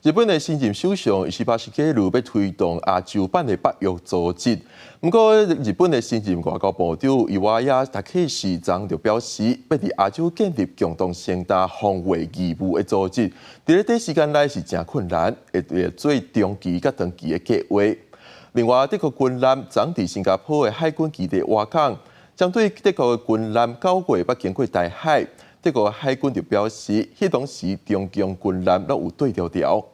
日本的新任首相石破茂欲推動亞洲版的北約組織。毋過，日本的新任外交部長伊瓦亞達克西昨就表示，欲佇亞洲建立共同承擔防衛義務的組織，佇咧短時間內是誠困難，會做中期佮長期的計劃。另外，德國軍艦昨佇新加坡的海軍基地倚港，針對德國的軍艦9月捌經過台海。德國海軍就表示，彼當時中共軍艦攏有對著牢。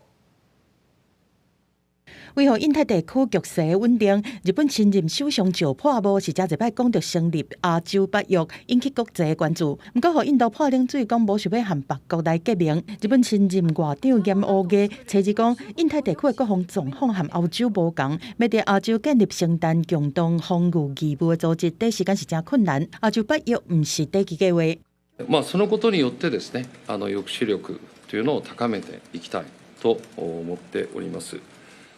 維護印太地區局勢穩定，日本新任首相石破茂是誠濟擺講著成立亞洲北約，引起國際關注。毋過，予印度潑冷水，講無想欲和別國來結盟。日本新任外長岩烏藝初二講，印太地區的國防狀況和歐洲無仝，欲佇亞洲建立承擔共同防禦義務的組織，短時間是誠困難。亞洲北約毋是短期計劃。まあそのことによってですね、抑止力というのを高めていきたいと思っております。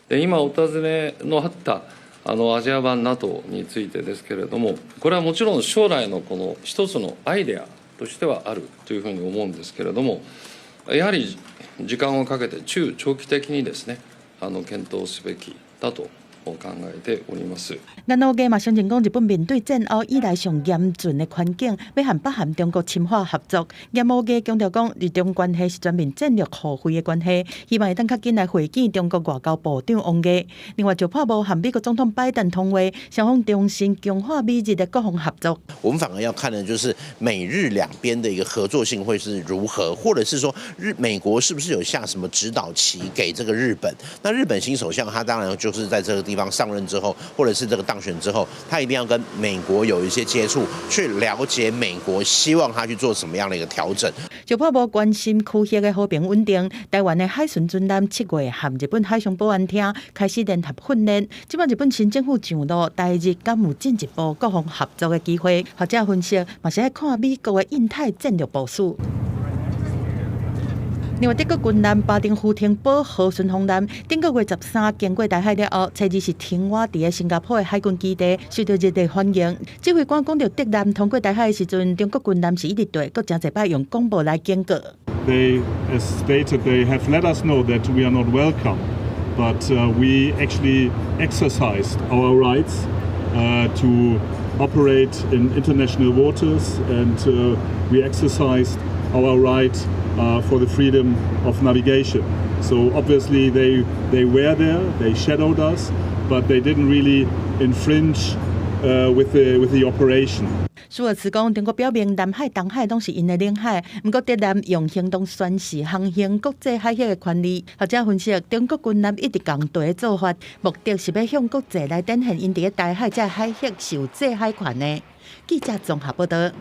で、今お尋ねのあったアジア版 NATO についてですけれども、これはもちろん将来のこの一つのアイデアとしてはあるというふうに思うんですけれども、やはり時間をかけて中長期的にですね、検討すべきだと考えております。岩烏藝嘛承認講，日本面對戰後以來上嚴峻的環境，欲和北韓、中國深化合作。岩烏藝強調講，日中關係是全面戰略互惠的關係，希望會當較緊來會見中國外交部長王毅。另外，石破茂和美國總統拜登通話，雙方重申強化美日的國防合作。我們反而要看的就是美日兩邊的一個合作性會是如何，或者是說日美國是不是有下什麼指導棋給這個日本？那日本新首相他當然就是在這個地方上任之後，或者是這個當選之後，他一定要跟美國有一些接觸，去了解美國希望他去做什麼樣的一個調整。石破茂關心區域的和平穩定，台灣的海巡軍艦7月和日本海上保安廳開始聯合訓練。這擺日本新政府上路，台日敢有進一步國防合作的機會？學者分析，嘛是愛看美國的印太戰略部署。另外，德國軍艦巴登符騰堡號巡防艦頂個月13經過台海了後，初二是停倚佇新加坡的海軍基地，受到熱烈歡迎。指揮官講著德艦通過台海的時陣，中國軍艦是一直綴，閣誠濟擺用廣播來警告。 They, as stated, they have let us know that we are not welcome, but we actually exercised our rights to operate in international waters, and we exercised our right for the freedom of navigation. So obviously they were there, they shadowed us, but they didn't really infringe with the operation. 舒爾茨講，中國表明南海、東海攏是𪜶的領海，毋過德艦用行動宣示航行國際海域的權利。學者分析，中國軍艦一直仝綴的做法，目的是欲向國際來展現𪜶佇咧台海這海域是有制海權的。記者綜合報道。